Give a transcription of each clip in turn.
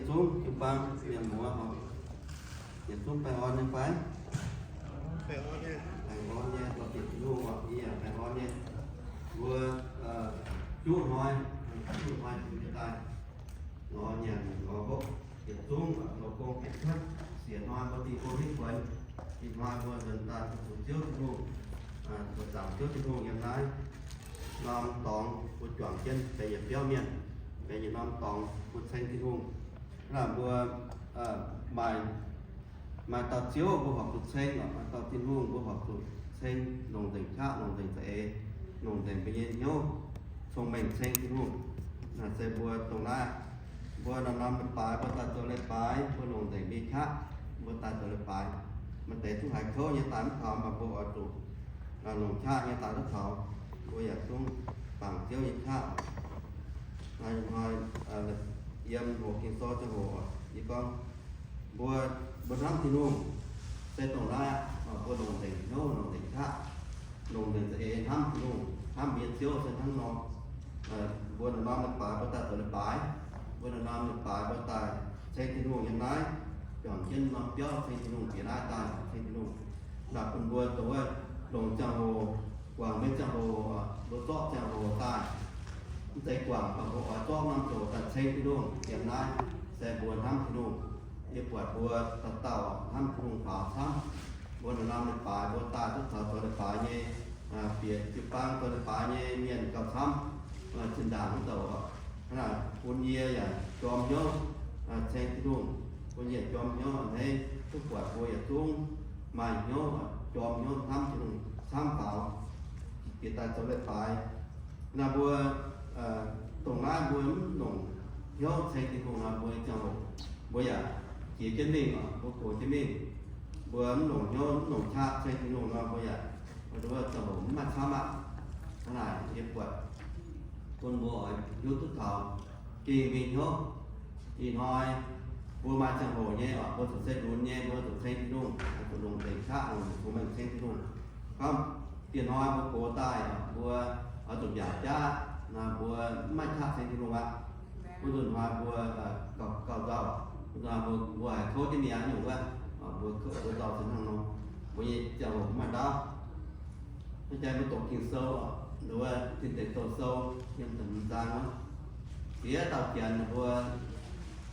Zungv jiu-baang mienh muoz oc, yietc zungv baengh orn nyei fai? Baengh orn nyei, dorh jienv Tin-Hungh oc, yie yaac baengh orn nyei. Mbuo juqv hnoi, juqv hnoi jiex daaih, lorz nyanc lorz hopv, yietc zungv lorz gong bieqc cuotv. Siec hnoi mbuo dingh gong hiuv buonc, ih hnoi mbuo nzuonx daaih zuqc Ziouv Tin-Hungh, zuqc zaangc Ziouv Tin-Hungh yiem naaiv norm dorngx mbuo juangc jienv benx yietc biauv mienh, benx yietc norm dorngx mbuo ceng Tin-Hungh. Naaiv mbuo maaih, maaih dauh Ziouv mbuo horpc zuqc ceng, maaih dauh Tin-Hungh mbuo horpc zuqc ceng, longc nzengc qaqv, longc nzengc za'eix, longc nzengc mbuo nyei hnyouv cong-mengh ceng Tin-Hungh. Naaiv se mbuo dongh naaiv, mbuo norm-norm leiz-baaix mbuo daaih zoux leiz-baaix, mbuo longc nzengc mbuo nyei qaqv, mbuo daaih zoux leiz-baaix. Maaih deix zungv haiz kouv nyei daaih mv taux, mv baac mbuo oix zuqc longc qaqv nyei daaih duqv taux. Mbuo yaac zungv bangc Ziouv nyei qaqv. Hnoi-hnoi yiem hoc Ging-Sou ziangh hoc yie gorngv, mbuo, mbuo hnamv Tin-Hungh se dongh naaiv aqv. Mbuo longc nzengc hnyouv, longc nzengc qaqv, longc nzengc za'eix hnamv Tin-Hungh, hnamv mbuo nyei Ziouv se hnangv nor. Mbuo norm-norm leiz-baaix mbuo daaih zoux leiz-baaix, mbuo norm-norm leiz-baaix mbuo daaih ceng Tin-Hungh yiem naaiv, juangc jienv norm biauv ceng Tin-Hungh, bieqc naaiv daaih ceng Tin-Hungh. Naaic bun mbuo dongh wuov longc ziangh hoc, guangc mbuo nyei ziangh hoc, mbuo zorqv ziangh hoc daaih. Mv zeiz guangc, mv baac mbuo oix zorqv norm ziangh hoc daaih ceng Tin-Hungh yiem naaiv, se mbuo hnamv Tin-Hungh. Yie buatc mbuo dauh dauh hnamv Tin-Hungh faaux camv. Mbuo norm-norm leiz-baaix mbuo daaih duqv taux zoux leiz-baaix nyei, bieqc jiu-baang zoux leiz-baaix nyei mienh gauh camv. Zinh ndaangc wuov douc, hnangv naaic bun yie yaac jorm hnyouv ceng Tin-Hungh, bun yie jorm hnyouv a'hneiv duqv buatc mbuo yietc zungv maaih hnyouv, jorm hnyouv hnamv Tin-Hungh camv faaux, bieqc daaih zoux leiz-baaix. Naaiv mbuo dongh naaiv mbuo mv longc hnyouv ceng Tin-Hungh nor, mbuo nyei ziangh hoc mbuo yaac jiex jienv mingh oc, mbuo gox jienv mingh. Mbuo mv longc hnyouv, mv longc qaqv ceng Tin-Hungh nor, mbuo yaac, mbuo ziangh hoc mv maaih camv aqv. Hnangv naaic yie buatc bun mbuo oix hiuv duqv taux gengh mingh hnyouv. Ih hnoi mbuo maaih ziangh hoc nyei oc, mbuo zuqc se lunx nyei, mbuo zuqc ceng Tin-Hungh, zuqc longc nzengc qaqv, longc nzengc cong-mengh ceng Tin-Hungh. Gorngv dieh hnoi mbuo gox daaih, mbuo oix zuqc mbiaauc jaav, mbuo mv maaih qaqv ceng Tin-Hungh aqv. Mbuo nzunc hnoi mbuo gauh nzauh, nzunc hnoi mbuo, mbuo haiz kouv jienv mi'aqv nyungc wuov, mbuo kouv, mbuo nzauh se hnangv nor, mbuo nyei ziangh hoc mv maaih ndaauv. Hnangv jaax mbuo doqc Ging-Sou, wuov Tin Deic Douh Sou, yiem da'hmz zaang wuov, ziex dauh janx mbuo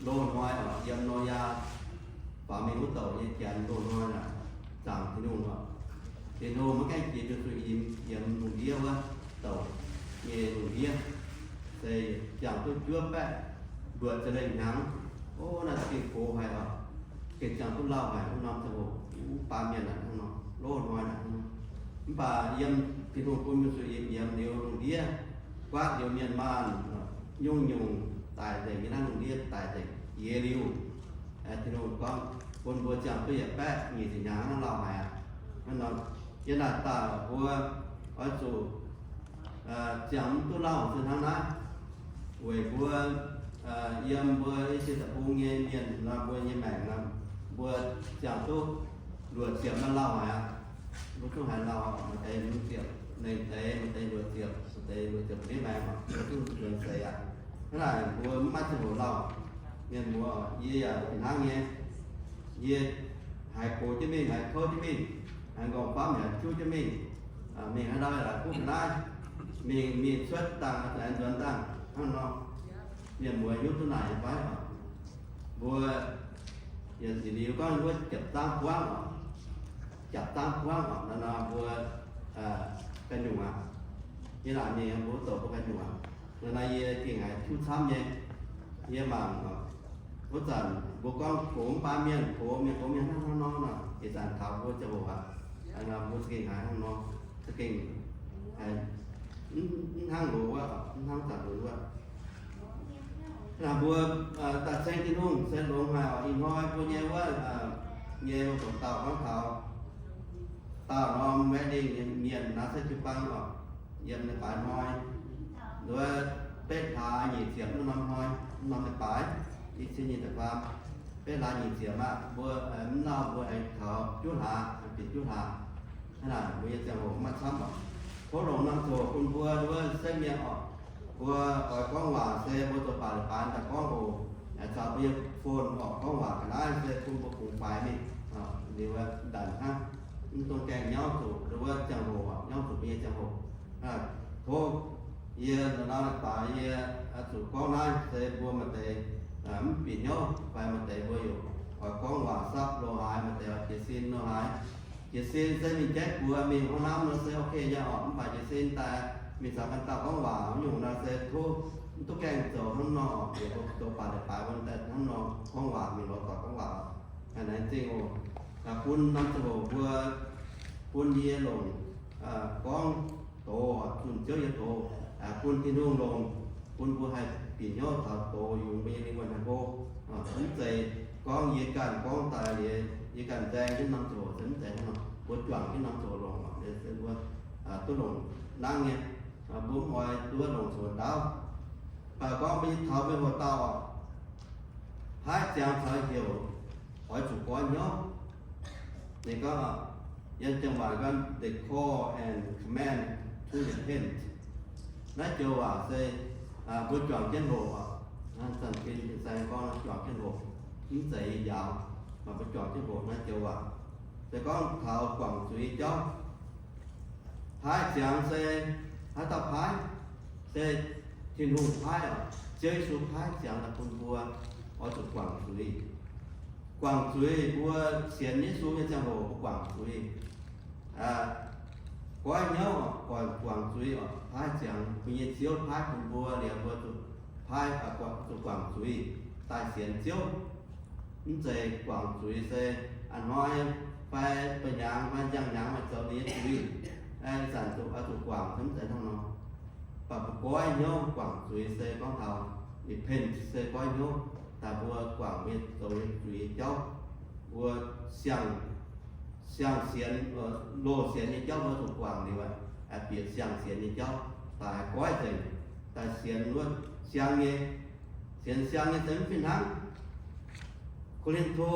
loz-hnoi oc, yiem Noyaa faaux mingh wuov douc nyei janx loz-hnoi naaic, zaangc Tin-Hungh oc. Tin-Hungh maiv gaengh jiex Mienh Zuqc Yimx yiem lungh ndiev wuov douc nyei lungh ndiev, se ziangh duqv juov baeqv mbuoqc za'lengh hnyangx. O, naaiv za'gengh gox haic oc. Gengh ziangh duqv lauh haic, wuov norm ziangh hoc mv baac mienh naaic hnangv nor, loz-hnoi naaic hnangv nor. Mv baac yiem Tin-Hungh bun Mienh Zuqc Yimx yiem liuz lungh ndiev, guaatv liuz mienh maanh nyungc-nyungc daic nzengc, yiem naaiv lungh ndiev daic nzengc jiex liuz, Tin-Hungh gorngv bun mbuo ziangh duqv yietc baeqv nyic ziepc hnyangx hnangv lauh haic aqv. Hnangv nor, yiem naaic daaih mbuo oix zuqc ziangh mv duqv lauh se hnangv naaiv, weic mbuo yiem mbuo i se da'bung nyei mienh nor, mbuo nyei maengc nor, mbuo ziangh duqv luoqc ziepc nor lauh haic aqv. Mbuo zungv haiz lauh, maaih deix luoqc ziepc nengh deix, maaih deix luoqc ziepc, maaih deix luoqc ziepc ndiev maengx, mbuo zungv nzuonx seix aqv. Hnangv naaic mbuo mv maaih ziangh hoc lauh. Mienh muoz, yie yaac fih hnangv nyei. Yie haiz gox jienv mingh, haiz kouv jienv mingh, haiz nqorngv famv yaac juv jienv mingh, mingh haaix ndau yaac kuv ga'naaiv, mingh mingh cuotv dangh, aengx nzuonx dangh hnangv nor. Mienh muoz hiuv duqv naaic nyei fai oc? Mbuo yietc liuz gorngv wuov japc zaangv buangv oc, japc zaangv buangv oc, naaiv nor mbuo ganh nyungc aqv. Yie naaic mingh mbuo douc mbuo ganh nyungc aqv. Naaiv nor yie gengh haiz hiuv camv nyei. Yie mangc oc, wuov zanc mbuo gorngv gox mv baac mienh gox, mienh gox mienh hnangv hnangv nor, ih zanc taux mbuo ziangh hoc aqv, mbuo za'gengh haiz hnangv nor, za'gengh mv hnangv loz wuov, mv hnangv zanc loz wuov. Naaic mbuo daaih ceng Tin-Hungh se longx haic oc. Ih hnoi mbuo nyei wuov nyei mbuo buatc dauh gorngv taux dauh norm wedding nyei mienh naaiv se jiu-baang oc, yiem leiz-baaix hnoi, nduov betv hlaax nyic ziepc wuov norm hnoi, norm leiz-baaix, i cin nyic ziepc faam, betv hlaax nyic ziepc aqv. Mbuo mv lauh mbuo aengx taux juov hlaax, bieqc juov hlaax. Hnangv naaic mbuo nyei ziangh hoc mv maaih camv oc. Tov longc norm ziangh hoc bun mbuo nduov setv mienh oc. Mbuo oix gorngv waac se mbuo zoux baac leiz-baaix daaih gorngv oc. Caux mbuo nyei phone oc, gorngv waac ga'naaiv se bun mbuo kungx faix mingh. Liuz ndanc hnangv, mv dungx gaengh nyauv zuqc wuov ziangh hoc, nyauv zuqc mbuo nyei ziangh hoc. Tov yie nor naaiv baac yie zuqc gorngv naaiv se mbuo maaih deix mv bieqc hnyouv fai maaih deix mbuo yaac oix gorngv waac sapv lo haaix, maaih deix oix jiez sin lo haaix. Jiez sin se mingh jaiv buoz mingh haaix norm nor se ok nyei oc, mv baac jiez sin daaih mingh caux ganh dauh gorngv waac wuov nyungc nor se tov, mv duqv gaengh zoux hnangv nor oc. Zoux baac leiz-baaix mbuo daaih hnangv nor gorngv waac mingh lorz doic gorngv waac oc. Naaiv zingh oc, bun norm ziangh hoc mbuo, bun yie longc gorngv doz, zunh Ziouv nyei doz, bun Tin-Hungh longc, bun mbuo haih bieqc hnyouv taux doz yungz mbuo nyei lingh wuonh haic hlo. Mv zeiz gorngv yie ganh gorngv daaih liuz yie ganh nzaeng jienv norm ziangh hoc, se mv zeiz hnangv nor. Mbuo juangc jienv norm ziangh hoc longc, se mbuo duqv longc nangv nyei. Mbuo mv oix duqv longc ziangh hoc ndaauv. Mv baac gorngv mbuo nyei taux mbuo hoc dauh oc, paaiv ziangx caux heuc oix zuqc goiv hnyouv. Ninh gorngv, yiem Janx waac gorngv, they call and command to repent. Naaiv joux waac se mbuo juangc jienv hoc oc. Zanc-zanc fin fin-saeng gorngv juangc jienv hoc, mv zeiz yie njaaux, mv baac mbuo juangc jienv hoc naaiv joux waac. Se gorngv taux guangc zuiz nyei jauv. Paaiv ziangx se haaix dauh paaiv? Se Tin-Hungh paaiv oc. Ziouv Yesu paaiv ziangx daaih bun mbuo oix zuqc guangc zuiz. Guangc zuiz, mbuo sienx Yesu nyei ziangh hoc mbuo guangc zuiz. Goiv hnyouv oc, guangc zuiz oc, paaiv ziangx mbuo nyei Ziouv paaiv bun mbuo liuz mbuo zuqc paaiv, zuqc guangc zuiz daaih sienx Ziouv. Mv zeiz guangc zuiz se a'hnoi fai ba'hnyangx fai njang hnyangx maaih zoux ninh nyei zuiz, ih zanc zuqc, zuqc guangc, mv zeiz hnangv nor. Mv baac mbuo goiv hnyouv guangc zuiz se gorngv taux repent se goiv hnyouv daaih mbuo guangc mbuo zoux nyei zuiz nyei jauv. Mbuo siang, siang-sienx, loz-sienx nyei jauv mbuo zuqc guangc liuz, bieqc siang-sienx nyei jauv daaih goiv nzengc, daaih sienx wuov siang nyei. Sienx siang nyei se mv fih hnangv. Ko^lin^to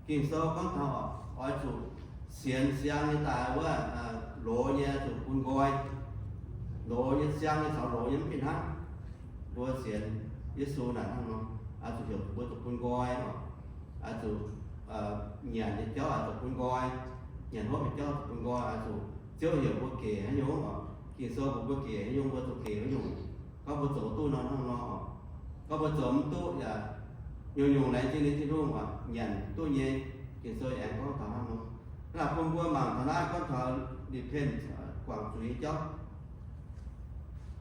Ging-Sou gorngv taux oix zuqc sienx siang nyei daaih wuov, loz nyei zuqc bun nqoi. Loz nyei, siang nyei caux loz nyei mv fih hnangv. Mbuo sienx Yesu naaic hnangv nor, oix zuqc heuc mbuo zuqc bun nqoi oc. Oix zuqc nyanc nyei jauv oix zuqc bun nqoi, nyanc hopv nyei jauv zuqc bun nqoi, oix zuqc Ziouv heuc mbuo gec haaix nyungc oc. Ging-Sou mbuox mbuo gec haaix nyungc mbuo zuqc gec haaix nyungc. Gorngv mbuo zoux duqv nor hnangv nor oc. Gorngv mbuo zoux mv duqv yaac nyungc-nyungc laengz zingh ninh Tin-Hungh oc, nyanc duqv nyei. Ging-Sou aengx gorngv taux hnangv nor. Naaic bun mbuo mangc taux naaiv gorngv taux repent, guangc zuiz nyei jauv.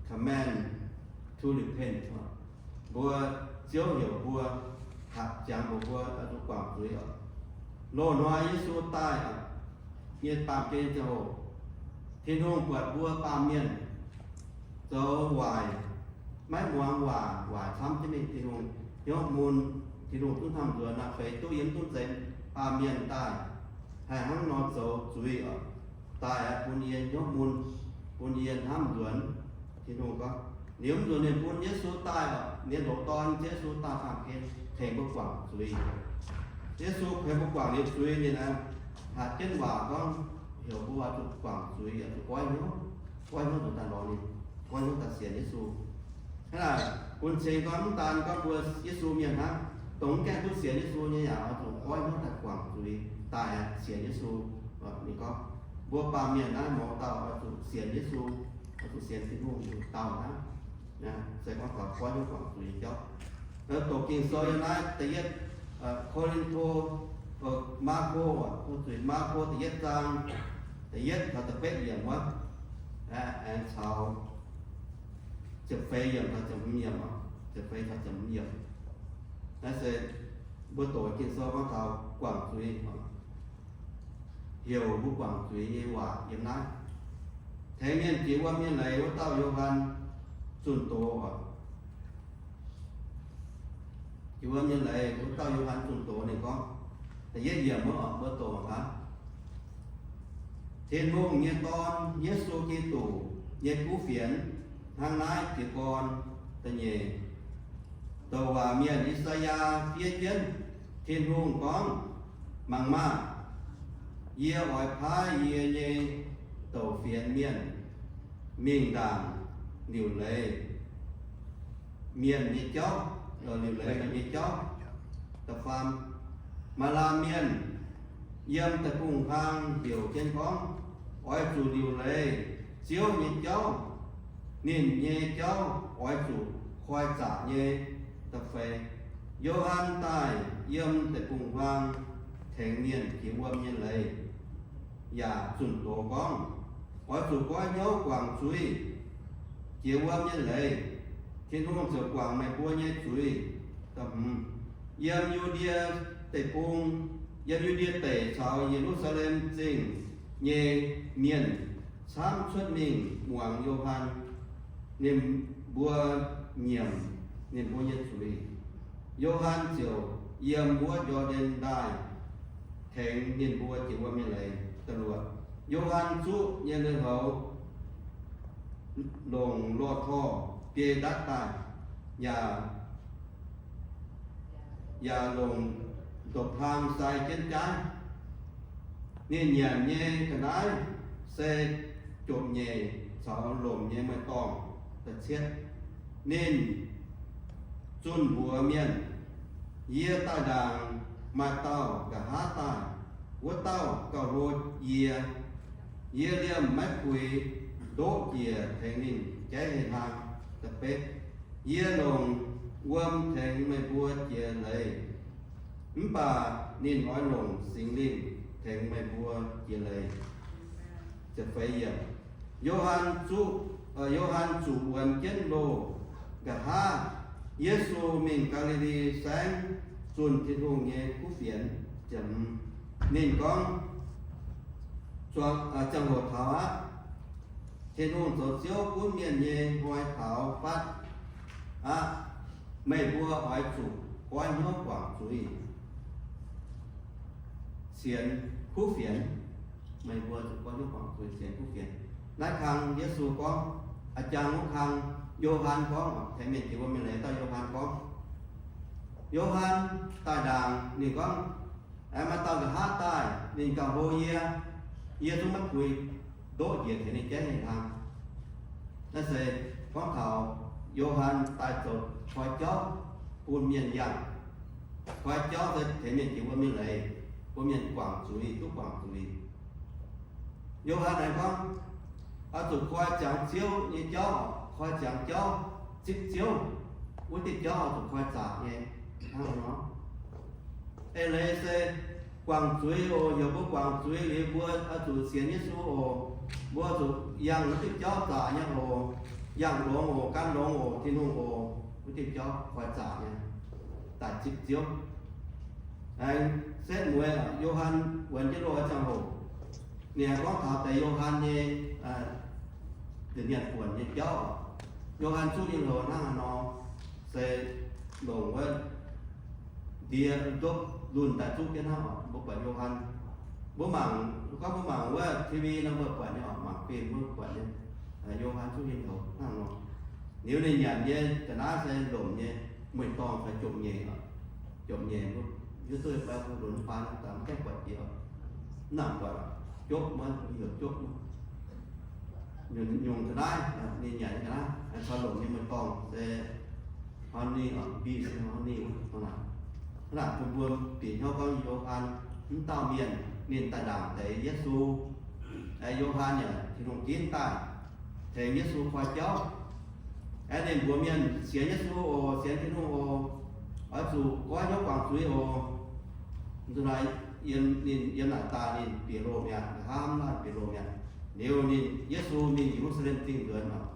Command to repent. Mbuo, Ziouv heuc mbuo, hatc ziangx mbuox mbuo oix zuqc guangc zuiz oc. Loz-hnoi Yesu daaih nyei baamh gen ziangh hoc, Tin-Hungh buatc mbuo baamh mienh zoux waaic, maiv muangx waac, waaic camv jienv mingh, Tin-Hungh hnyouv mun, Tin-Hungh zungv hnamv nzuonx, naaiv feix duqv yiem zungv zeiz baamh mienh daaih, haih hnangv nor zoux zuiz oc. Daaih bun yie hnyouv mun, bun yie hnamv nzuonx. Tin-Hungh gorngv, liuz mv nzunc ninh bun Yesu daaih oc, ninh ndoqc Dorn Yesu daaih baamh gen tengx mbuo guangc zuiz. Yesu tengx mbuo guangc liuz zuiz, ninh aengx hatc jienv waac gorngv heuc mbuo oix zuqc guangc zuiz, oix zuqc goiv hnyouv, goiv hnyouv daaih lorz ninh, goiv hnyouv daaih sienx Yesu. Hnangv naaic bun cing gorngv mv daan gorngv mbuo Yesu mienh hnangv, dongh mv gaengh duqv sienx Yesu nyei yaac oix zuqc goiv hnyouv daaih guangc zuiz daaih sienx Yesu. Ninh gorngv mbuo baamh mienh naaiv mouz dauh oix zuqc sienx Yesu, oix zuqc sienx Tin-Hungh dauh hnangv. Se gorngv taux goiv hnyouv guangc zuiz nyei jauv. Doqc Ging-Sou yiem naaiv da'yietv Ko^lin^to, Maako, zuqc Maako da'yietv zaang, da'yietv taux da'betv yiemc wuov, aengx caux ziepc feix yiemc taux ziepc hmz yiemc, ziepc feix taux ziepc hmz yiemc. Naaiv se mbuo doqc Ging-Sou gorngv taux guangc zuiz, heuc mbuo guangc zuiz nyei waac yiem naaiv. Tengx mienh jiex wuom nyei leiz wuov dauh Yo^han zunh doz oc. Jiex wuom nyei leiz wuov dauh Yo^han zunh doz ninh gorngv, da'yietv yiemc wuov oc, mbuo doqc aqv. Tin-Hungh nyei Dorn, Yesu Giduc, nyei kuv fienx hnangv naaiv jiez gorn. Da'nyeic, douc waac mienh I^saa^yaa fiev jienv, Tin-Hungh gorngv, mangc maah! Yie oix paaiv yie nyei douc fienx mienh mingh ndaangc liuc leiz mienh nyei jauv. liuc leiz nyei jauv. Da'faam, maaih laanh mienh yiem deic-bung-huaang heuc jienv gorngv, oix zuqc liuc leiz Ziouv nyei jauv. Ninh nyei jauv oix zuqc koi zaqc nyei. Da'feix, Yo^han daaih yiem deic-bung-huaang tengx mienh jiex wuom nyei leiz, yaac zunh doz gorngv, oix zuqc goiv hnyouv guangc zuiz, jiex wuom nyei leiz, Tin-Hungh ziouc guangc meih mbuo nyei zuiz. Da'hmz, yiem Yu^ndie Deic-Bung, yiem Yu^ndie Deic caux Ye^lu^saa^lem Zingh nyei mienh camv cuotv mingh muangx Yo^han, ninh mbuo nyiemc ninh mbuo nyei zuiz. Yo^han ziouc yiem wuov Yo^nden Ndaaih tengx ninh mbuo jiex wuom nyei leiz. Da'luoqc, Yo^han zuqv nyei lui-houx longc lorh torh biei ndatv daaih, yaac, yaac longc ndopv-hlaang sai jienv jaaiv. Ninh nyanc nyei ga'naaiv se jomc nyeic caux lomc nyei mueiz-dorngh. Da'cietv, ninh zunh mbuox mienh, Yie daaih ndaangc maaih dauh nqa'haav daaih. Wuov dauh gauh hlo yie. Yie liemh maiv puix ndoqv njiec tengx ninh jaiv hei hlang. Da'betv, yie longc wuom tengx meih mbuo jiex leiz, mv baac ninh oix longc Singx Lingh tengx meih mbuo jiex leiz. Ziepc feix yiemc, Yo^han zuqv, Yo^han zuqc wuonx jienv loh nqa'haav Yesu mingh Gaa^li^li Saengv zunh Tin-Hungh nyei kuv fienx. Ziepc hmz, ninh gorngv, Ziangh hoc taux aqv. Tin-Hungh zoux Ziouv gunv mienh nyei hnoi taux fatv aqv. Meih mbuo oix zuqc goiv hnyouv guangc zuiz, sienx kuv fienx. Meih mbuo zuqc goiv hnyouv guangc zuiz, sienx kuv fienx. Naaiv kang Yesu gorngv, a'jang wuov kang Yo^han gorngv, tengx mienh jiex wuom nyei leiz dauh Yo^han gorngv. Yo^han daaih ndaangc, ninh gorngv, Aengx maaih dauh nqa'haav daaih, ninh gauh hlo yie. Yie zungv maiv puix ndoqv njiec tengx ninh jaiv hei hlang. Naaiv se gorngv taux Yo^han daaih zoux koi jauv bun mienh yangh. Koi jauv se tengx mienh jiex wuom nyei leiz, bun mienh guangc zuiz, duqv guangc zuiz. Yo^han aengx gorngv, oix zuqc koi ziangx Ziouv nyei jauv, koi ziangx jauv, zipv Ziouv. Wuov diuh jauv oix zuqc koi zaqc nyei. Hnangv nor, eix leiz se guangc zuiz oc. Heuc mbuo guangc zuiz liuz, mbuo oix zuqc sienx Yesu oc. Mbuo zuqc yangh wuov diuh jauv zaqc nyei oc. Yangh longx oc, gan longx oc, Tin-Hungh oc. Wuov diuh jauv koi zaqc nyei, daaih zipv Ziouv. Aengx setv mueiz Yo^han wuonx jienv loh ziangh hoc, ninh aengx gorngv taux deix Yo^han nyei nza'hmien buonc nyei jauv oc. Yo^han zuqv nyei loh hnangv haaix nor, se longc wuov ndie ndopv lunh daaih zuqv jienv hnangv oc. Mbuo buatc Yo^han, mbuo mangc, gorngv mbuo mangc wuov T V nor mbuo buatc nyei oc, mangc fim mbuo buatc nyei. Yo^han zuqv nyei loh hnangv nor. Liuz ninh nyanc nyei ga'naaiv se lomc nyei, mueiz-dorngh fai jomc nyeic oc. Jomc nyeic mbuo hiuv duqv fai mbuo lunx faan daaih mv gaengh buatc jiex oc. Mv nangc buatc, jopv mueiz, heuc jopv mueiz. Nyungc ga'naaiv, ninh nyanc nyei ga'naaiv caux lomc nyei mueiz-dorngh se honey oc, bee se honey wuov. Hnangv naaic bun mbuo bieqc hnyouv gorngv Yo^han mv dauh mienh ninh daaih ndaangc deix Yesu. Aengx Yo^han yaac Tin-Hungh ginv daaih tengx Yesu koi jauv. Aengx ninh mbuox mienh sienx Yesu oc, sienx Tin-Hungh oc, oix zuqc goiv hnyouv guangc zuiz oc. Nzunc naaiv yiem, ninh yiem naaic daaih ninh bieqc loh mi'aqv, nqa'haav mv maaih bieqc loh mi'aqv. Liuz ninh, Yesu mingh Ye^lu^saa^lem Zingh nzuonx oc,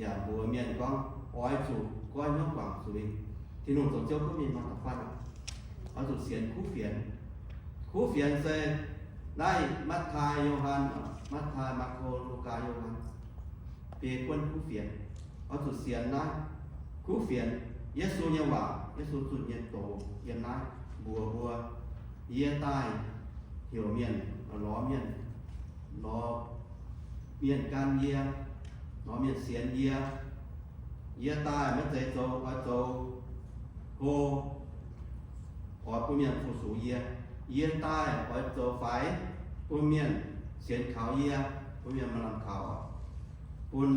yaac mbuox mienh gorngv oix zuqc goiv hnyouv guangc zuiz. Tin-Hungh zoux Ziouv gunv mienh maaih da'faanh oc, oix zuqc sienx kuv fienx. Kuv fienx se naaiv Matv^taai, Yo^han oc, Matv^taai, Maako, Lugaa, Yo^han, biei buonv kuv fienx. Oix zuqc sienx naaiv kuv fienx. Yesu nyei waac, Yesu zunh nyei doz yiem naaiv mbuox mbuo, yie daaih heuc mienh, lorz mienh, lorz mienh gan yie, lorz mienh sienx yie. Yie daaih maiv zeiz zoux, oix zoux hlo, oix bun mienh fu-sux yie. Yie daaih oix zoux faix bun mienh sienx kaux yie, bun mienh maaih lamh kaux, bun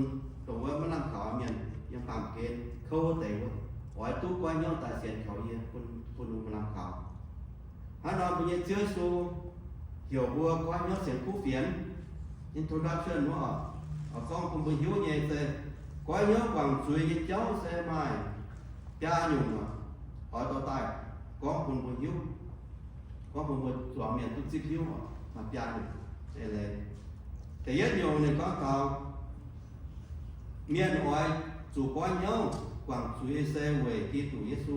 dongh wuov maiv lamh kaux mienh yiem baamh gen kouv deix wuov. oix duqv goiv hnyouv daaih sienx kaux yie, bun, bun ninh mbuo lamh kaux. Hnangv nor mbuo nyei Ziouv Yesu heuc mbuo goiv hnyouv sienx kuv fienx. Introduction wuov, gorngv bun mbuo hiuv nyei se, goiv hnyouv guangc zuiz nyei jauv se maaih biaa nyungc oc. Oix dorh daaih gorngv bun mbuo hiuv, gorngv bun mbuo zuangx mienh duqv zipv hiuv oc. Maaih biaa nyungc. Da'yietv nyungc ninh gorngv taux mienh oix zuqc goiv hnyouv guangc zuiz se weic Giduc Yesu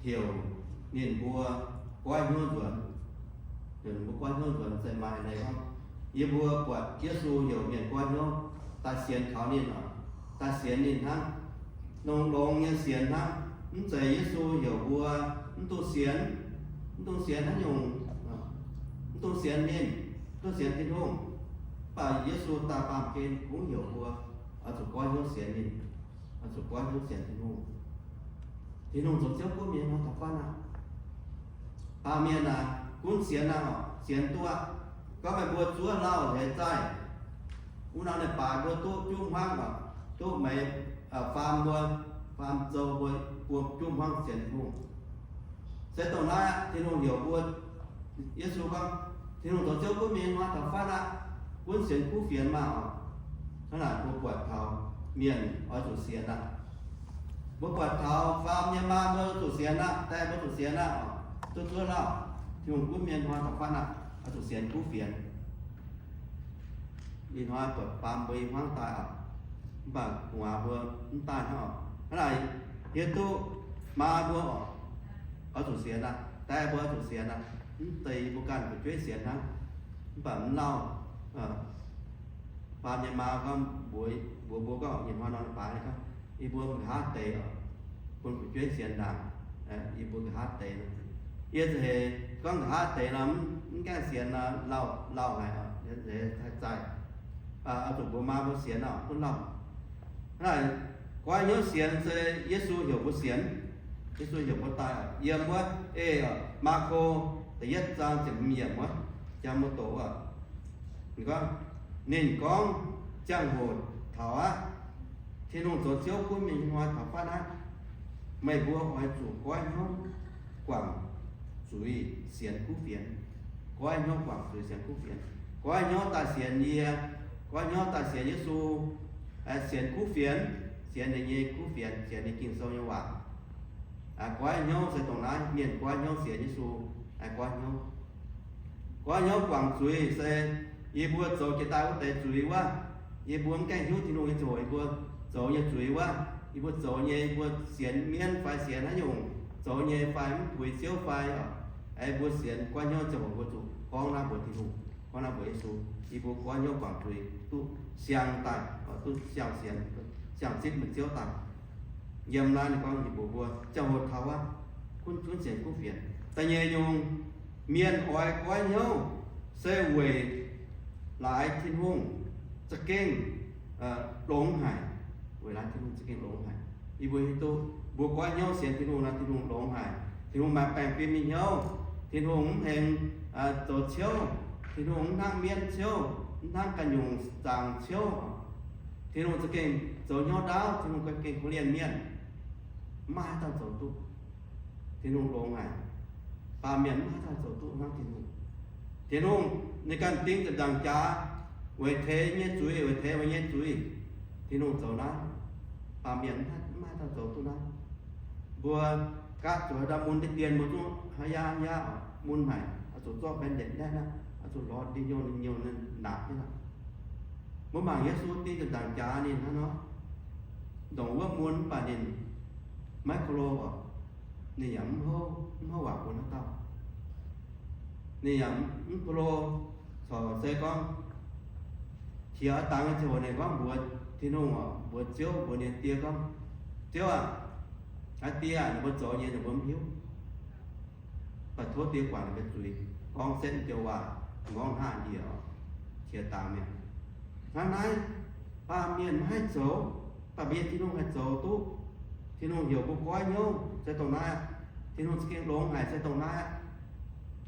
heuc ninh mbuo goiv hnyouv nzuonx. Heuc ninh mbuo goiv hnyouv nzuonx se maaih leiz gorngv, yie mbuo buatc Yesu heuc mienh goiv hnyouv daaih sienx kaux ninh oc, daaih sienx ninh hnangv. Longx-longx nyei sienx hnangv. Mv zeiz Yesu heuc mbuo mv dungx sienx, mv dungx sienx haaix nyungc, mv dungx sienx ninh, mv dungx sienx Tin-Hungh. Mv baac Yesu daaih baamh gen kungx heuc mbuo oix zuqc goiv hnyouv sienx ninh, oix zuqc goiv hnyouv sienx Tin-Hungh. Tin-Hungh zoux Ziouv gunv mienh hnoi taux fatv aqv. Baamh mienh aah, gunv sienx aqv, sienx duqv aqv. Gorngv meih mbuo zuov lauh heix zaih, wuov nor leiz-baaix mbuo duqv juqv hmuangv oc, duqv meix, faam mbuo, faam zou mbuo, mbuo juqv hmuangv sienx Tin-Hungh. Se dongh naaiv aqv, Tin-Hungh heuc mbuo, Yesu gorngv, Tin-Hungh zoux Ziouv gunv mienh hnoi taux fatv aqv, gunv sienx kuv fienx maah oc. Hnangv naaic mbuo buatc taux mienh oix zuqc sienx aqv. Mbuo buatc taux faam nyei maa mbuo zuqc sienx aqv, die mbuo zuqc sienx aqv oc. Zuov zuov lauh, Tin-Hungh gunv mienh hnoi taux fatv aqv, oix zuqc sienx kuv fienx. Ih hnoi buatc faam mbuo i hmuangv daaih oc, mv baac gu'nguaaz mbuo mv daaih hnangv oc. Hnangv naaic hiuv duqv maa mbuo oc, oix zuqc sienx aqv, die mbuo oix zuqc sienx aqv. Mv deix mbuo ganh fu'jueiv sienx hnangv, mv baac mv lauh. Faam nyei maa gorngv mbuox, mbuox mbuo gorngv, nyei hnoi nor baaix gorngv, yie mbuo nqa'haav deix oc, bun fu'jueiv sienx ndaangc. Yie mbuo nqa'haav deix nor, yie za'heix gorngv nqa'haav deix nor, mv gaengh sienx nor, lauh, lauh haic oc, yie za'heix haih zaih. Oix zuqc mbuox maa mbuo sienx oc, gunv lauh. Hnangv naaic, goiv hnyouv sienx se Yesu heuc mbuo sienx. Yesu heuc mbuo daaih yiem wuov ei oc, Maako da'yietv zaang ziepc hmz yiemc wuov, jang mbuo doqc oc. Ninh gorngv, ninh gorngv, ziangh hoc taux aqv. Tin-Hungh zoux Ziouv gunv mienh nyei hnoi taux fatv aqv. Meih mbuo oix zuqc goiv hnyouv guangc zuiz sienx kuv fienx. Goiv hnyouv guangc zuiz sienx kuv fienx. Goiv hnyouv daaih sienx yie. Goiv hnyouv daaih sienx Yesu. Sienx kuv fienx, sienx ninh nyei kuv fienx, sienx ninh Ging-Sou nyei waac. Goiv hnyouv se dongh naaiv, mienh goiv hnyouv sienx Yesu, goiv hnyouv. Goiv hnyouv guangc zuiz se yie mbuo zoux jiex daaih wuov deix zuiz wuov, yie mbuo mv gaengh hiuv Tin-Hungh nyei ziangh hoc yie mbuo zoux nyei zuiz wuov, yie mbuo zoux nyei, yie mbuo sienx mienv fai sienx haaix nyungc zoux nyei fai mv puix Ziouv fai, yie mbuo sienx goiv hnyouv ziangh hoc mbuo zuqc gorngv naaiv mbuox Tin-Hungh, gorngv naaiv mbuox Yesu. Yie mbuo goiv hnyouv guangc zuiz duqv siang daaih, duqv siang sienx, siang zipv meih Ziouv daaih. Yiem naaiv ninh gorngv ninh mbuox mbuo, ziangh hoc taux aqv, gunv, gunv sienx kuv fienx. Da'nyeic nyungc, mienh oix goiv hnyouv se weic laaix Tin-Hungh za'gengh longx haic. Weic laaix Tin-Hungh za'gengh longx haic. Yie mbuo hiuv duqv mbuo goiv hnyouv sienx Tin-Hungh nor, Tin-Hungh longx haic. Tin-Hungh maaih baengh fim nyei hnyouv. Tin-Hungh mv hengx zoux ciouv. Tin-Hungh mv hnangv mienv ciouv, mv hnangv ganh nyungc zaangc ciouv. Tin-Hungh za'gengh zoux hnyouv ndaauv. Tin-Hungh za'gengh korv-lienh mienh. Mv maaih haaix dauh zoux duqv. Tin-Hungh longx haic. Baamh mienh mv maaih haaix dauh zoux duqv hnangv Tin-Hungh. Tin-Hungh ninh ganh ding ziepc nzaangc jaax weic teix nyei zuiz, weic teix meih nyei zuiz. Tin-Hungh zoux naaiv. Baamh mienh mv maaih haaix dauh zoux duqv naaiv. Mbuo gaatv zuqc haaix dauh mun deix dien mbuo zungv haaix yaauv haaix yaauv mun haic, oix zuqc zorqv bandage naeqv aqv, oix zuqc lorz ndin nyouh ndin nyouh naaqc jienv aqv. Mbuo mangc Yesu ding ziepc nzaangc jaax ninh hnangv nor, ndongc wuov mun mv baac ninh maiv ko lo oc. Ninh yaac mv houv, mv houv waac bun haaix dauh. Ninh yaac mv ko lo, corc se gorngv qiex dangx nyei ziangh hoc ninh gorngv mbuox Tin-Hungh oc, mbuox Ziouv, mbuox ninh die gorngv, Ziouv aac, aa die aac, ninh mbuo zoux nyei ninh mbuo mv hiuv. Mv baac tov die guangc ninh mbuo zuiz. Gorngv setv joux waac, m'nqorngv hnangv njiec oc, qiex dangx mi'aqv. Hnangv naaiv, baamh mienh maiv haih zoux, mv baac mbuo nyei Tin-Hungh haih zoux duqv. Tin-Hungh heuc mbuo goiv hnyouv se dongh naaiv aqv. Tin-Hungh za'gengh longx haic se dongh naaiv aqv.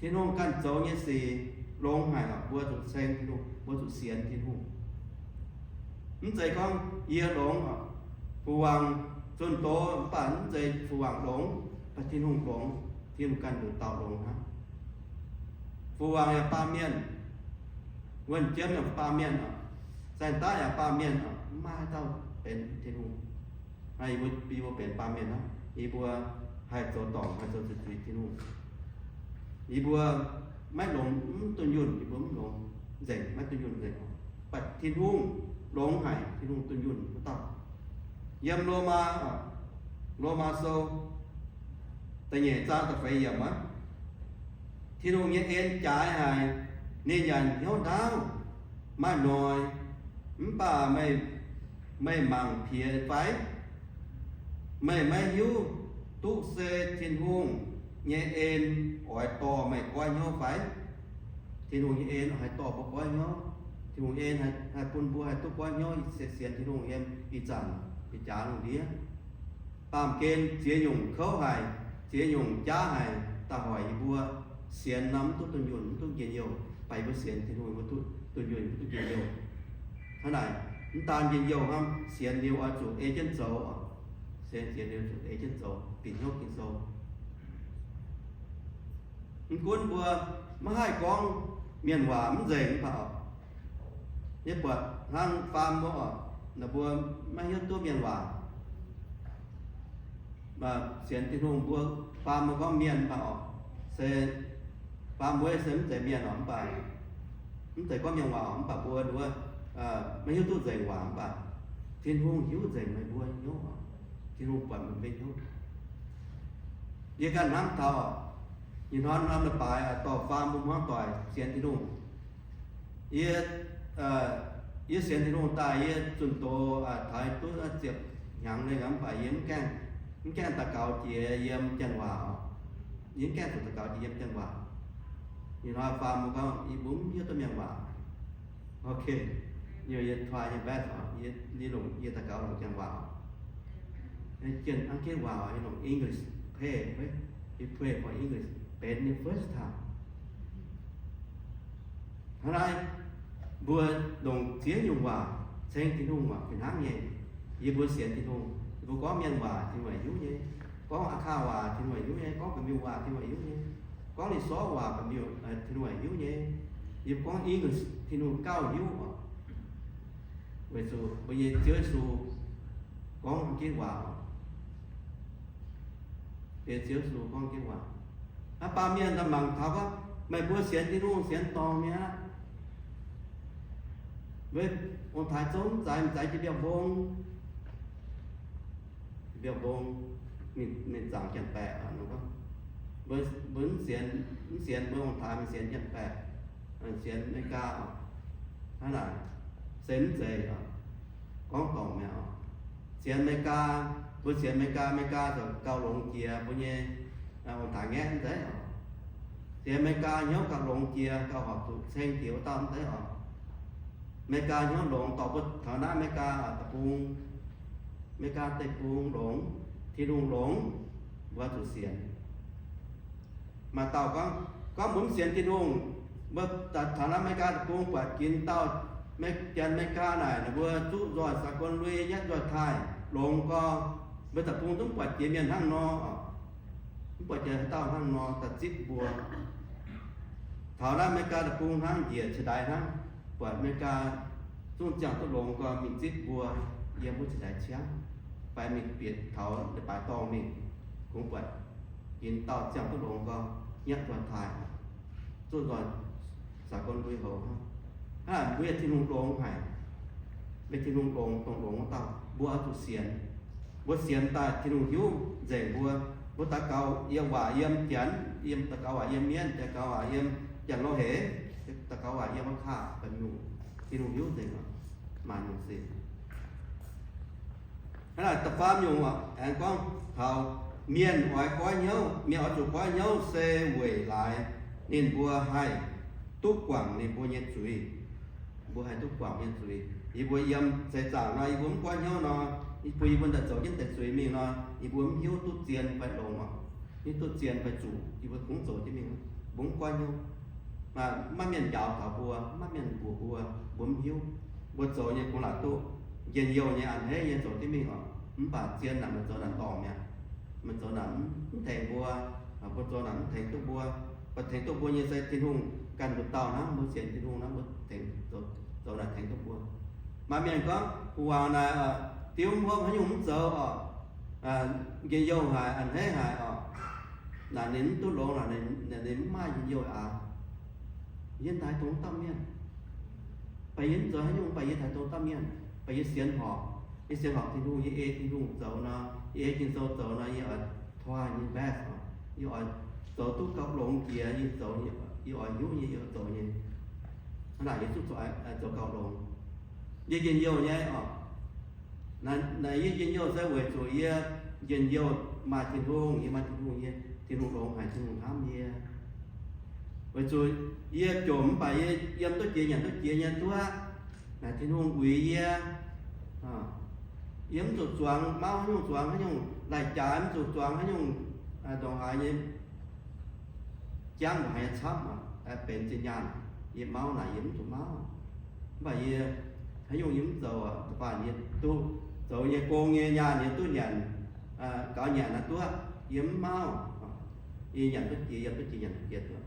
Tin-Hungh ganh zoux nyei sic longx haic oc, mbuo zuqc ceng Tin-Hungh, mbuo zuqc sienx Tin-Hungh. Mv zeiz gorngv yie longx oc, fu-wangc zunh doz mv baac mv zeiz fu-wangc longx, mv baac Tin-Hungh longx, Tin-Hungh ganh nduqc dauh longx hnangv. Fu-wangc yaac baamh mienh, wuonh jiem yaac baamh mienh oc, saeng-daav yaac baamh mienh oc, mv maaih haaix dauh benx Tin-Hungh. Naaiv yie mbuo, yie mbuo benx baamh mienh hnangv. Yie mbuo haih zoux dorngc, haih zoux zuiz-zuiz Tin-Hungh. Yie mbuo maiv longx, mv dunh yunh, yie mbuo mv longx nzengc, maiv dunh yunh nzengc. Mv baac Tin-Hungh longx haic, Tin-Hungh dunh yunh wuov dauh. Yiem Lomaa, Lomaa Sou da'nyeic zaang da'feix yiemc aqv. Tin-Hungh nyei en jaaix haic, ninh yaac hnyouv ndaauv, maaih noic, mv baac meih, meih mangc piex fai? Meih maiv hiuv duqv se Tin-Hungh nyei en oix dorh meih goiv hnyouv fai? Tin-Hungh nyei en haih dorh mbuo goiv hnyouv. Tin-Hungh en haih, haih bun mbuo haih duqv goiv hnyouv, se sienx Tin-Hungh yiem ih zanc, ih jaax lungh ndiev. Baamh gen ziex nyungc kouv haic, ziex nyungc jaav haic, daaih hoic yie mbuo sienx nor mv duqv dunh yunh, mv duqv njien-youh. Mv baac yie mbuo sienx Tin-Hungh, yie mbuo duqv dunh yunh, yie mbuo duqv njien-youh. Hnangv naaic, mv daan njien-youh hnangv, sienx liuz oix zuqc ei jienv zoux. Sienx, sienx liuz zuqc ei jienv zoux, bieqc hnyouv ging-sou. Mv gunv mbuo maiv haih gorngv mienh waac mv nzengc mv baac oc, yie buatc hnangv faam mbuo oc, ninh mbuo maiv hiuv duqv mienh waac. Sienx Tin-Hungh mbuo faam mbuo gorngv mienh mv baac oc, se faam mbuo se mv zeiz mienh oc, mv baac mv zeiz gorngv mienh waac oc, mv baac mbuo nduov maiv hiuv duqv nzengc waac mv baac Tin-Hungh hiuv nzengc meih mbuo hnyouv oc. Tin-Hungh buatc meih mbuo hnyouv. Yie ganh hnamv taux oc, ih hnoi norm leiz-baaix dorh faam mbuo hmuangv doic sienx Tin-Hungh. Yie, yie sienx Tin-Hungh daaih yie zunh doz taux duqv ziepc hnyangx lengh mv baac yie mv gaengh, mv gaengh daux gaux jiex yiem janx waac oc. Yie mv gaengh zuqc daux gaux jiex yiem janx waac. Ih hnoi faam mbuo gorngv yie mbuo mv hiuv duqv mienh waac. Ok, yie, yie try my best oc, yie longc, yie daux gaux longc janx waac oc. Janx-, Janx-Kaeqv waac oc, yie longc English pray, we pray for English, benx nyei first time. Hnangv naaiv, mbuo longc ziex nyungc waac ceng Tin-Hungh waac fih hnangv nyei. Yie mbuo sienx Tin-Hungh, yie mbuo gorngv mienh waac Tin-Hungh hiuv nyei, gorngv Aa Kaah waac Tin-Hungh hiuv nyei, gorngv Banh-Miuh waac Tin-Hungh hiuv nyei, gorngv Lih Sorv waac Banh-Miuh, Tin-Hungh hiuv nyei. Yie mbuo gorngv English Tin-Hungh gauh hiuv oc. Weic zuqc mbuo nyei Ziouv Yesu gorngv ginv waac oc. Bieqc Ziouv Yesu gorngv ginv waac. Hnangv baamh mienh daaih mangc taux gorngv, meih mbuo sienx Tin-Hungh sienx dorngc mi'aqv. Mbuo ong-taaix zouv mv zaaix, mv zaaix jiex mbiauh mbong. Mbiauh mbong, mingh, mingh zaangc janx-baeqc. Mbuo, mbuo mv sienx, mv sienx mbuo ong-taaix, mingh sienx janx-baeqc, sienx America oc. Hnangv naaic, se mv zeiz oc. Gorngv dorngc mi'aqv oc. Sienx America, mbuo sienx America, America ziouc gauh longx jiex mbuo nyei ong-taaix ngaeqv mv zeiz oc. Sienx America hnyouv gauh longx jiex, gauh horpc zuqc ceng jiex wuov dauh mv zeiz oc. America hnyouv longx dorh mbuo taux naaiv America deic-bung, America deic-bung longx, Tin-Hungh longx, mbuo zuqc sienx. Maaih dauh gorngv, gorngv mbuo mv sienx Tin-Hungh, mbuo taux naaiv America deic-bung buatc ginx dauh Janx-America naaic, ninh mbuo zuqv nzoih saax gorn lui nyatv nzoih taaih longx gorx, mbuo deic-bung zungv buatc jiex mienh hnangv nor oc. Mv buatc jiex haaix dauh hnangv nor daaih zipv mbuo. Taux naaiv America deic-bung hnangv njiec ciex ndaix hnangv, buatc America zungv ziangh duqv longx gorx mingh zipv mbuo yiem wuov ciex ndaix ciangv, fai mingh bieqc taux leiz-baaix dorngh mingh, kungx buatc ginx dauh ziangh duqv longx gorx nyatv nzoih taaih, zuqv nzoih saax gorn lui houx hnangv. Hnangv naaic mbuo Tin-Hungh longx haic. Mbuo Tin-Hungh longx, dongh longx wuov dauh, mbuo oix zuqc sienx. Mbuo sienx daaih Tin-Hungh hiuv nzengc mbuo. Mbuo daux gaux yiem waac yiem Janx, yiem daux gaux waac yiem Mienh, daux gaux waac yiem Janx-Lauh heix, daux gaux waac yiem Aa Kaah, Banh-Miuh, Tin-Hungh hiuv nzengc oc. Maaih nyungc sic. Hnangv naaic da'faam nyungc oc, aengx gorngv taux mienh oix goiv hnyouv, mienh oix zuqc goiv hnyouv se weic laaix ninh mbuo haih duqv guangc ninh mbuo nyei zuiz. Mbuo haih duqv guangc mienh zuiz. Yie mbuo yiem seix zaangc nor, yie mbuo mv goiv hnyouv nor, yie mbuo, yie mbuo daaih zoux jienv deix zuiz mingh nor, yie mbuo mv hiuv duqv zien fai longx oc, hiuv duqv zien fai zuqc, yie mbuo kungx zoux jienv mingh. Mbuo mv goiv hnyouv. Maiv maaih mienh njaaux taux mbuo, maiv maaih mienh mbuox mbuo, mbuo mv hiuv. Mbuo zoux nyei kungx laaic duqv njien-youh nyei, a'hneiv nyei zoux jienv mingh oc. Mv baac zien naaic meih zoux naaic dorngc mi'aqv. Meih zoux naaic mv tengx mbuo, mbuo zoux naaic mv tengx duqv mbuo. Mv baac tengx duqv mbuo nyei se Tin-Hungh ganh nduqc dauh hnangv. Mbuo sienx Tin-Hungh hnangv, mbuo tengx zoux naaic tengx duqv mbuo. Maaih mienh gorngv, Gu'nguaaz naaic diuv mv hopv, haaix nyungc mv zoux oc, njien-youh haic, a'hneiv haic oc. Naaic ninh mv duqv longx, ninh mv maaih njien-youh aqv. Yie haaix dongh dauh mienh, baac yie mv zoux haaix nyungc, baac yie haaix dongh dauh mienh, baac yie sienx horpc, yie sienx horpc Tin-Hungh, yie ei Tin-Hungh zoux nor, yie ei Ging-Sou zoux nor, yie oix toi nyei best oc. Yie oix zoux duqv gauh longx jiex yie zoux, yie oix hiuv nyei, yie oix zoux nyei. Hnangv naaic yie zuqc zoux gauh longx. Yie njien-youh nyei oc. Naaiv yie njien-youh se weic zuqc yie njien-youh maaih Tin-Hungh, yie maaih Tin-Hungh nyei, Tin-Hungh longx haic, Tin-Hungh hnamv yie. Weic zuqc yie jomc mv baac yie yiem duqv jiex nyanc duqv jiex nyei duqv, naaic Tin-Hungh uix yie. Yie mv zuqc zuangx mauv haaix nyungc, zuangx haaix nyungc lai-jaaix, mv zuqc zuangx haaix nyungc ndongc haaix nyei jangv ndongc haaix nyei camv, benx zinh nyaanh. Yie mauv naaic yie mv zuqc mauv. Mv baac yie haaix nyungc yie mv zoux, baac yie duqv zoux nyei gong nyei nyaanh yie duqv nyanc, gaux nyanc naaiv duqv, yie mv mauv. Yie nyanc duqv jiex, yiem duqv jiex nyanc duqv jiex duqv.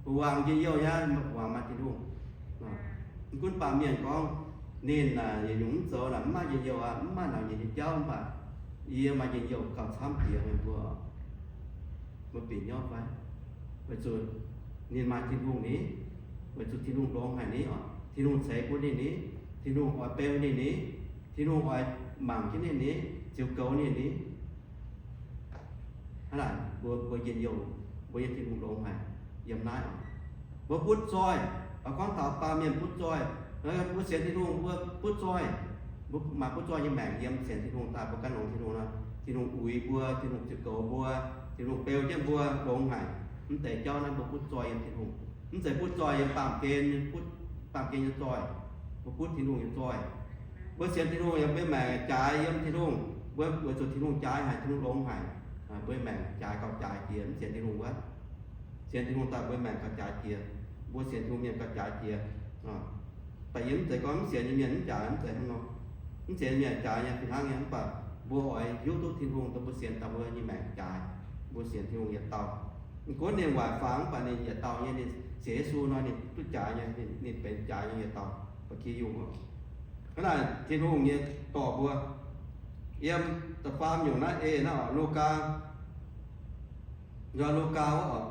Gu'nguaaz njien-youh nyei, gu'nguaaz maaih Tin-Hungh. Mv gunv baamh mienh gorngv ninh naaic yietc nyungc mv zoux naaic mv maaih njien-youh aqv, mv maaih naaic nyei jauv, mv baac yie maaih njien-youh gauh camv jiex meih mbuo, mbuo bieqc hnyouv fai? Weic zuqc ninh maaih Tin-Hungh ni, weic zuqc Tin-Hungh longx haic ni oc. Tin-Hungh ceix bun ninh ni, Tin-Hungh oix beu ninh ni, Tin-Hungh oix mangc jienv ninh ni, ziux goux ninh ni. Hnangv naaic mbuo, mbuo njien-youh, mbuo nyei Tin-Hungh longx haic yiem naaiv oc. Mbuo butv zoih, gorngv taux baamh mienh butv zoih, mbuo sienx Tin-Hungh mbuo butv zoih. Mbuo maaih butv zoih nyei maengc yiem sienx Tin-Hungh daaih, mbuo gan longx Tin-Hungh nor, Tin-Hungh uix mbuo, Tin-Hungh ziux goux mbuo, Tin-Hungh beu jienv mbuo longx haic. Mv deix jauv naaiv mbuo butv zoih yiem Tin-Hungh. Mv zeiz butv zoih yiem baamh gen, butv baamh gen nyei zoih. Mbuo butv Tin-Hungh nyei zoih. Mbuo sienx Tin-Hungh yaac mbuo maengc jaaix yiem Tin-Hungh. Mbuo weic zuqc Tin-Hungh jaaix haic, Tin-Hungh longx haic, mbuo maengc jaaix gauh jaaix jiex. Mv sienx Tin-Hungh wuov, sienx Tin-Hungh daaih mbuo maengc gauh jaaix jiex. Mbuo sienx Tin-Hungh mienh gauh jaaix jiex. Baac yie mv zeiz gorngv mv sienx nyei mienh mv jaaix, mv zeiz hnangv nor. Mv sienx nyei mienh jaaix nyei fih hnangv nyei, mv baac mbuo oix hiuv duqv Tin-Hungh dongh mbuo sienx daaih mbuo nyei maengc jaaix. Mbuo sienx Tin-Hungh yietc dauh. Mv gunv ninh waaic fangx, mv baac ninh yietc dauh nyei, ninh sienx Yesu nor ninh duqv jaaix nyei, ninh benx jaaix nyei yietc dauh ba'gi yungh oc. Hnangv naaic Tin-Hungh nyei dorh mbuo yiem da'faam nyungc naaiv eix naaiv oc, Lugaa, nor Lugaa wuov oc,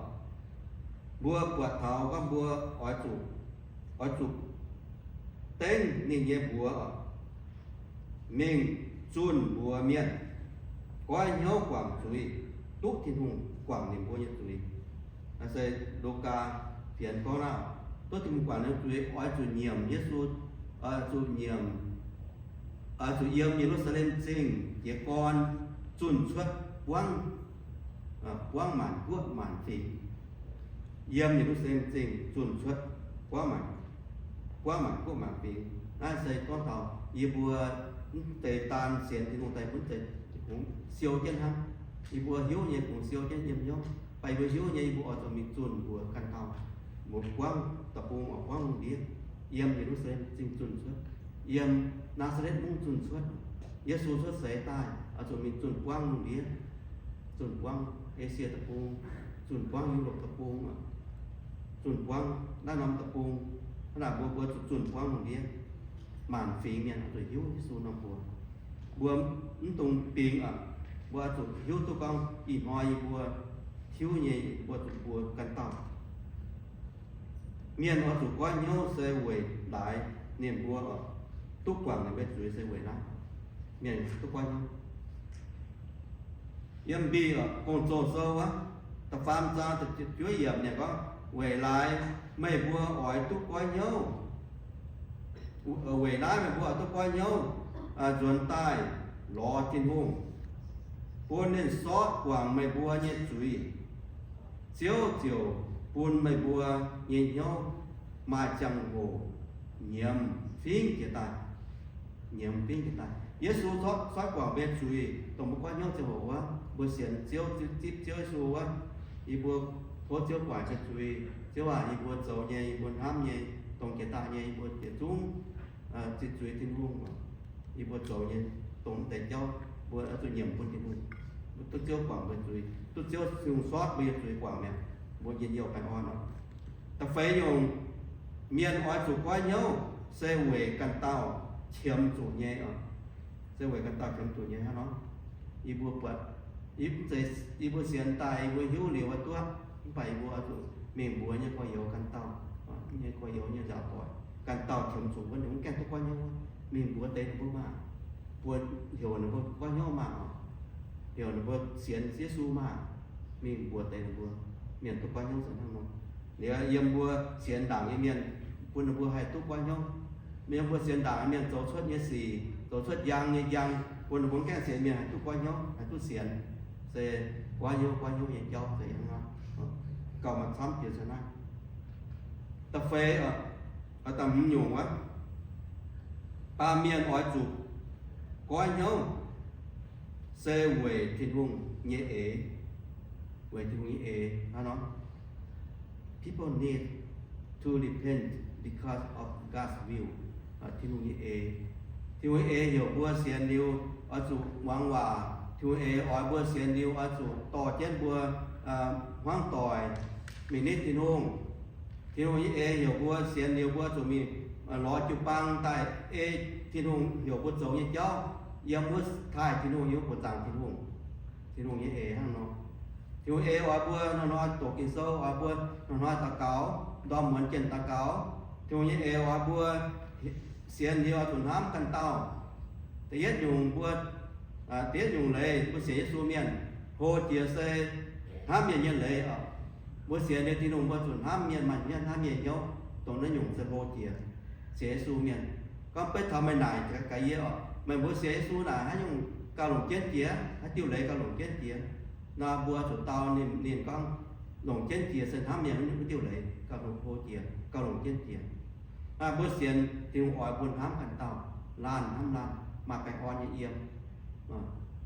mbuo buatc taux gorngv mbuo oix zuqc, oix zuqc dengv ninh nyei mbuox oc, mingh zunh mbuox mienh goiv hnyouv guangc zuiz, duqv Tin-Hungh guangc ninh mbuo nyei zuiz. Naaiv se Lugaa fienx gorngv naaiv, duqv Tin-Hungh guangc ninh zuiz oix zuqc nyiemc Yesu, oix zuqc nyiemc, oix zuqc yiem Ye^lu^saa^lem Zingh jiez gorn zunh cuotv buangv, buangv maanc guoqv maanc fingx. Yiem Ye^lu^saa^lem Zingh zunh cuotv buangv maanc, buangv maanc guoqv maanc fingx. Naaiv se gorngv taux yie mbuo mv zeiz daan sienx Tin-Hungh daaih, mv zeiz kungx siou jienv hnangv. Yie mbuo hiuv nyei kungx siou jienv yiem hnyouv. Baac yie mbuo hiuv nyei, yie mbuo oix zuqc mingh zunh mbuox ganh dauh, mbuox buangv deic-bung, oix buangv lungh ndiev. Yiem Ye^lu^saa^lem Zingh zunh cuotv, yiem Naa^saa^letv Mungv zunh cuotv. Yesu cuotv seix daaih oix zuqc mingh zunh buangv lungh ndiev, zunh buangv Esie Deic-Bung, zunh buangv Yu^lopc Deic-Bung, zunh buangv naaiv norm deic-bung. Hnangv naaic mbuo, mbuo zuqc zunh buangv lungh ndiev. Maanc fingx mienh oix zuqc hiuv Yesu norm mbuox. Mbuo mv dungx bingx aqv. Mbuo oix zuqc hiuv duqv gorngv ih hnoi yie mbuo tiuv nyei, mbuo zuqc mbuox ganh dauh. Mienh oix zuqc goiv hnyouv se weic laaix ninh mbuo duqv guangc ninh mbuo zuiz se weic naaiv. Mienh duqv goiv hnyouv. Yiem Mbic Gong-Zoh sou wuov, da'faam zaang da'juov yiemc ninh gorngv, weic laaix meih mbuo oix duqv goiv hnyouv, weic naaiv meih mbuo oix duqv goiv hnyouv, nzuonx daaih lorz Tin-Hungh, bun ninh sortv guangc meih mbuo nyei zuiz. Ziouv ziouc bun meih mbuo nyei hnyouv maaih ziangh hoc nyiemz fingx jiez daaih. Nyiemz fingx jiez daaih. Yesu sortv guangc mbuo nyei zuiz, dongh mbuo goiv hnyouv ziangh hoc wuov, mbuo sienx Ziouv, zipv Ziouv Yesu wuov, yie mbuo tov Ziouv guangc nyei zuiz. Ziouv aac, yie mbuo zoux nyei, yie mbuo hnamv nyei, dongh jiex daaih nyei, yie mbuo yietc zungv zipv zuiz Tin-Hungh. Yie mbuo zoux nyei dongh mv deix jauv, Mbuo oix zuqc nyiemc bun Tin-Hungh, duqv Ziouv guangc mbuo nyei zuiz, duqv Ziouv Tin-Hungh sortv mbuo nyei zuiz guangc mi'aqv, mbuo njien-youh baengh orn oc. Da'feix nyungc, mienh oix zuqc goiv hnyouv se weic ganh dauh qiemx zuqc nyei oc. Se weic ganh dauh qiemx zuqc nyei hnangv nor. Yie mbuo buatc, yie mbuo sienx daaih, yie mbuo hiuv liuz wuov duqv, mv baac yie mbuo oix zuqc mingh mbuox nyei gorx-youz ganh dauh, nyei gorx-youz nyei nzaaux doic ganh dauh qiemx zuqc wuov, ninh mv gaengh duqv goiv hnyouv wuov, mingh mbuox deix ninh mbuo maah, mbuo heuc ninh mbuo goiv hnyouv maah, heuc ninh mbuo sienx Yesu maah, mingh mbuox deix ninh mbuo, mienh duqv goiv hnyouv se hnangv nor. Liuz yiem mbuo sienx ndaangc nyei mienh, bun ninh mbuo haih duqv goiv hnyouv. Yiem mbuo sienx ndaangc nyei mienh zoux cuotv nyei sic, zoux cuotv njang nyei njang, bun ninh mbuo mv gaengh sienx mienh haih duqv goiv hnyouv, haih duqv sienx. Se goiv hnyouv, goiv hnyouv nyei jauv se hnangv nor, gauh maaih camv jiex se naaiv. Da'feix, da'hmz nyungc wuov, baamh mienh oix zuqc goiv hnyouv se weic Tin-Hungh nyei eix, weic Tin-Hungh nyei eix hnangv nor. People need to repent because of God's will. Tin-Hungh nyei eix, Tin-Hungh nyei eix heuc mbuo sienx liuz oix zuqc muangx waac. Tin-Hungh eix oix mbuo sienx liuz oix zuqc dorh jienv mbuo hmuangv doic mingh nitv Tin-Hungh. Tin-Hungh nyei eix heuc mbuo sienx liuz mbuo zuqc mingh lorz jiu-baang daaih ei Tin-Hungh heuc mbuo zoux nyei jauv, yiem wuov taaih Tin-Hungh, yiem wuov buoqc zaangc Tin-Hungh. Tin-Hungh nyei eix hnangv nor. Tin-Hungh eix oix mbuo hnoi-hnoi doqc Ging-Sou, oix mbuo hnoi-hnoi daux gaux, ndorm muonz jienh daux gaux. Tin-Hungh nyei eix oix mbuo sienx liuz oix zuqc hnamv ganh dauh. Da'yietv nyungc mbuo, da'yietv nyungc leiz mbuo sienx Yesu mienh, hlo jiex se hnamv mienh nyei leiz oc. Mbuo sienx liuz Tin-Hungh mbuo zuqc hnamv mienh, maaih hnamv mienh hnyouv, dongh naaiv nyungc se hlo jiex sienx Yesu mienh. Gorngv beiv taux meih naaic gaax yie oc, meih mbuo sienx Yesu naaic haaix nyungc gauh longc jienv jiex, haaix diuh leiz gauh longc jienv jiex? Nor mbuo zuqc dau ninh, ninh gorngv longc jienv jiex se hnamv mienh wuov diuh leiz gauh hlo jiex, gauh longc jienv jiex. Mbuo sienx Tin-Hungh oix mbuo hnamv ganh dauh, laanh hnamv laanh, maaih baengh orn nyei yiem.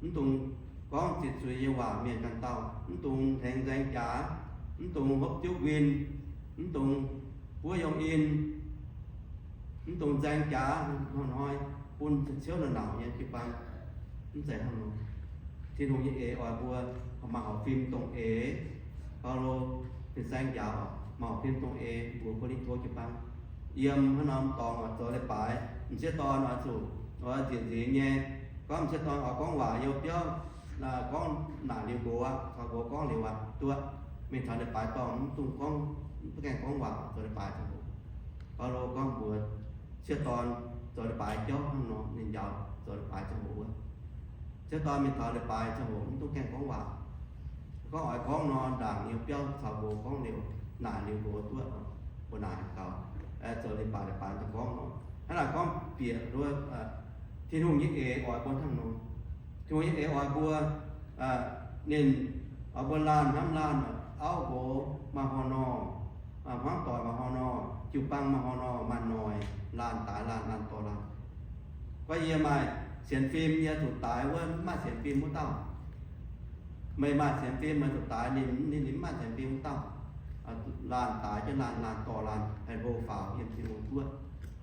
Mv dungx gorngv ziex zuiz nyei waac mienh ganh dauh, mv dungx hlengx nzaeng jaax, mv dungx hopv diuv nquin, mv dungx buov yongh in, mv dungx nzaeng jaax hnoi-hnoi bun ciouv naaic nauc nyei jiu-baang. Mv zeiz hnangv nor. Tin-Hungh nyei eix oix mbuo maaih horpc fim dongh eix. Baulo fin-saeng njaaux, maaih horpc fim dongh eix mbuox Ko^lin^to jiu-baang. Yiem hnangv norm dorngx oix zoux leiz-baaix, m'sieqv dorn oix zuqc oix nzieqc nzingx nyei. Gorngv m'sieqv dorn oix gorngv waac youh biauv, gorngv naaic liuz nqox aqv, caux nqox gorngv liuz aqv, duqv. Mingh taux leiz-baaix dorngh mv dungx gorngv, mv gaengh gorngv waac, zoux leiz-baaix ziangh hoc. Baulo gorngv mbuox m'sieqv dorn zoux leiz-baaix jauv hnangv nor, ninh njaaux zoux leiz-baaix ziangh hoc wuov. M'sieqv dorn mingh taux leiz-baaix ziangh hoc mv dungx gaengh gorngv waac. Gorngv oix gorngv nor, ndaangc youh biauv caux nqox gorngv liuz, naaic liuz nqox duqv, mbuo naaic gaux, zoux leiz-baaix, leiz-baaix daaih gorngv nor. Hnangv naaic gorngv bieqc nduov, Tin-Hungh nyei eix oix mbuo hnangv nor. Tin-Hungh nyei eix oix mbuo, ninh oix mbuo laanh hnamv laanh, auv nqox maaih hor nor, hmuangv doic maaih hor nor, jiu-baang maaih hor nor, maaih noic, laanh daaix laanh, laanh dorh laanh. Gorngv yie maaih sienx fim, yie zuqc daix wuov mv maaih sienx fim wuov dauh. Meih maaih sienx fim, meih zuqc daix ninh, ninh mv maaih sienx fim wuov dauh. Laanh daaix jienv laanh, laanh dorh laanh, haih hlo faaux yiem Tin-Hungh guoqv,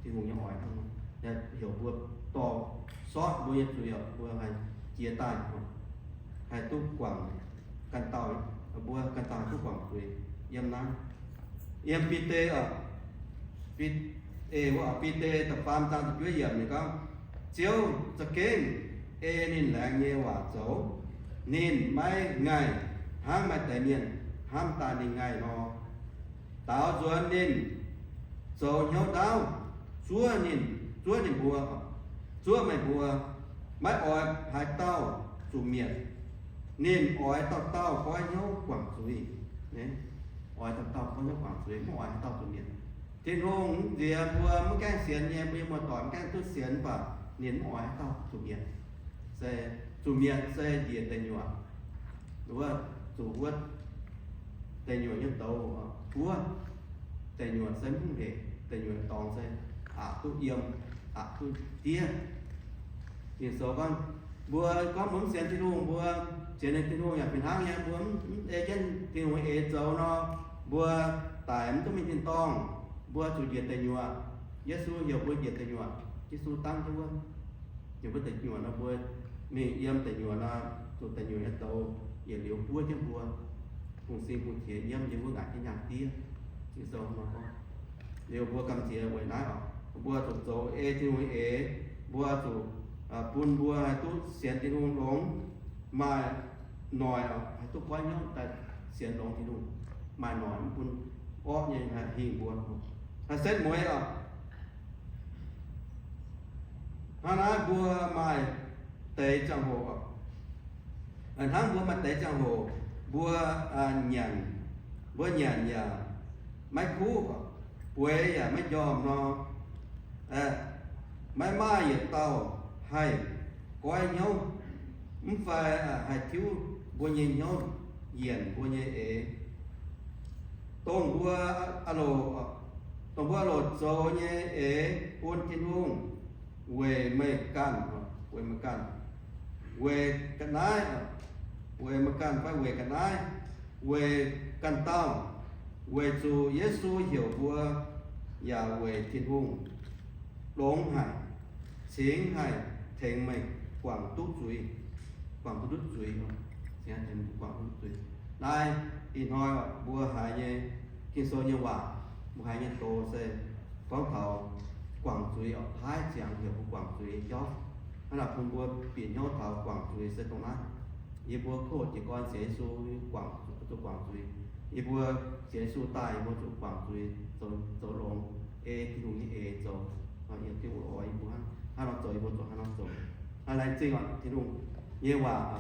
Tin-Hungh nyei oix hnangv nor. Heuc mbuo dorh sortv mbuo nyei zuiz, mbuo haih jiex daaih, haih duqv guangc ganh dauh, mbuo ganh dauh haih duqv guangc zuiz yiem naaiv. Yiem Bide, Bide, wuov Bide da'faam zaang da'juov yiemc ninh gorngv, Ziouv za'gengh ei ninh laengz nyei waac zoux. Ninh maiv ngaih hnangv maaih deix mienh hnamv daaih ninh ngaih nor. Daaux nzuonx ninh zoux hnyouv ndaauv, zuov ninh, zuov ninh mbuo, zuov meih mbuo, maiv oix haaix dauh zuqc mietc. Ninh oix dauh dauh goiv hnyouv guangc zuiz. Oix dauh dauh goiv hnyouv guangc zuiz, mv oix haaix dauh zuqc mietc. Tin-Hungh nziex mbuo mv gaengh sienx nyei, mbuo nyei muoz-doic mv gaengh duqv sienx, mv baac ninh mv oix haaix dauh zuqc mietc. Se zuqc mietc se njiec deic nyuoqc, wuov zuqc wuov deic nyuoqc nyei douz buov. Deic nyuoqc se mv hungh hec, deic nyuoqc dorngx se aqc duqv yiem, aqc duqv diev. Ging-Sou gorngv, mbuo gorngv mbuo mv sienx Tin-Hungh, mbuo sienx nyei Tin-Hungh yaac fih hnangv nyei, mbuo mv ei jienv Tin-Hungh eix zoux nor, mbuo daic mv duqv mingh tin-dorngh, mbuo zuqc njiec deic nyuoqc. Yesu heuc mbuo njiec deic nyuoqc, Yesu dangv jienv wuov. Njiec mbuo deic nyuoqc nor, mbuo mingh yiem deic nyuoqc nor, zuqc deic nyuoqc nyei douz yietc liuz buov jienv mbuo, hungh sing hungh qiex nyiemv yiem wuov ngaaic jienv nyaanh diev. Ging-Sou nor gorngv. Liuz mbuo gamh nziex weic naaiv oc, mbuo zuqc zoux ei Tin-Hungh nyei eix, mbuo zuqc bun mbuo haih duqv sienx Tin-Hungh longx, maaih noic oc, haih duqv goiv hnyouv daaih sienx longx Tin-Hungh, maaih noic mv bun orqv nyei haih hingh mbuo. Haih setv mueiz oc. Hnangv naaiv mbuo maaih deix ziangh hoc oc, hnangv mbuo maaih deix ziangh hoc, mbuo nyanc, mbuo nyanc yaac maiv kuv, bueix yaac maiv njormh nor, maiv maaih yietc dauh haih goiv hnyouv, mv fai haih tiuv mbuo nyei hnyouv, yienc mbuo nyei eix. Dongh mbuo, dongh mbuo loc zoux nyei eix bun Tin-Hungh weic meih ganh, weic meih ganh, weic ga'naaiv, weic meih ganh fai weic ga'naaiv, weic ganh dauh, weic zuqc Yesu heuc mbuo, yaac weic Tin-Hungh longx haic, cingx haih tengx meih guangc duqv zuiz, guangc duqv ndutv zuiz, cingx haih tengx guangc duqv zuiz. Naaiv ih hnoi mbuo haiz nyei Ging-Sou nyei waac, mbuo haiz nyei doz se gorngv taux guangc zuiz oc, paaiv ziangx heuc mbuo guangc zuiz nyei jauv. Hnangv naaic bun mbuo bieqc hnyouv taux guangc zuiz se dongh naaiv. Yie mbuo koqv jiez gorn sienx Yesu, guangc, zuqc guangc zuiz. Yie mbuo sienx Yesu daaih, yie mbuo zuqc guangc zuiz, zoux, zoux longx, ei Tin-Hungh nyei eix zoux. Yie mbuo oix, yie mbuo hnangv nor zoux, yie mbuo zuqc hnangv nor zoux. Laengz zingh oc, Tin-Hungh nyei waac,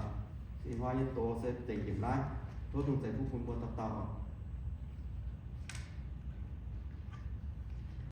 ih hnoi nyei doz se zengc njiec naaiv. Tov Tin-Hungh ceix fuqv bun mbuo dauh dauh oc.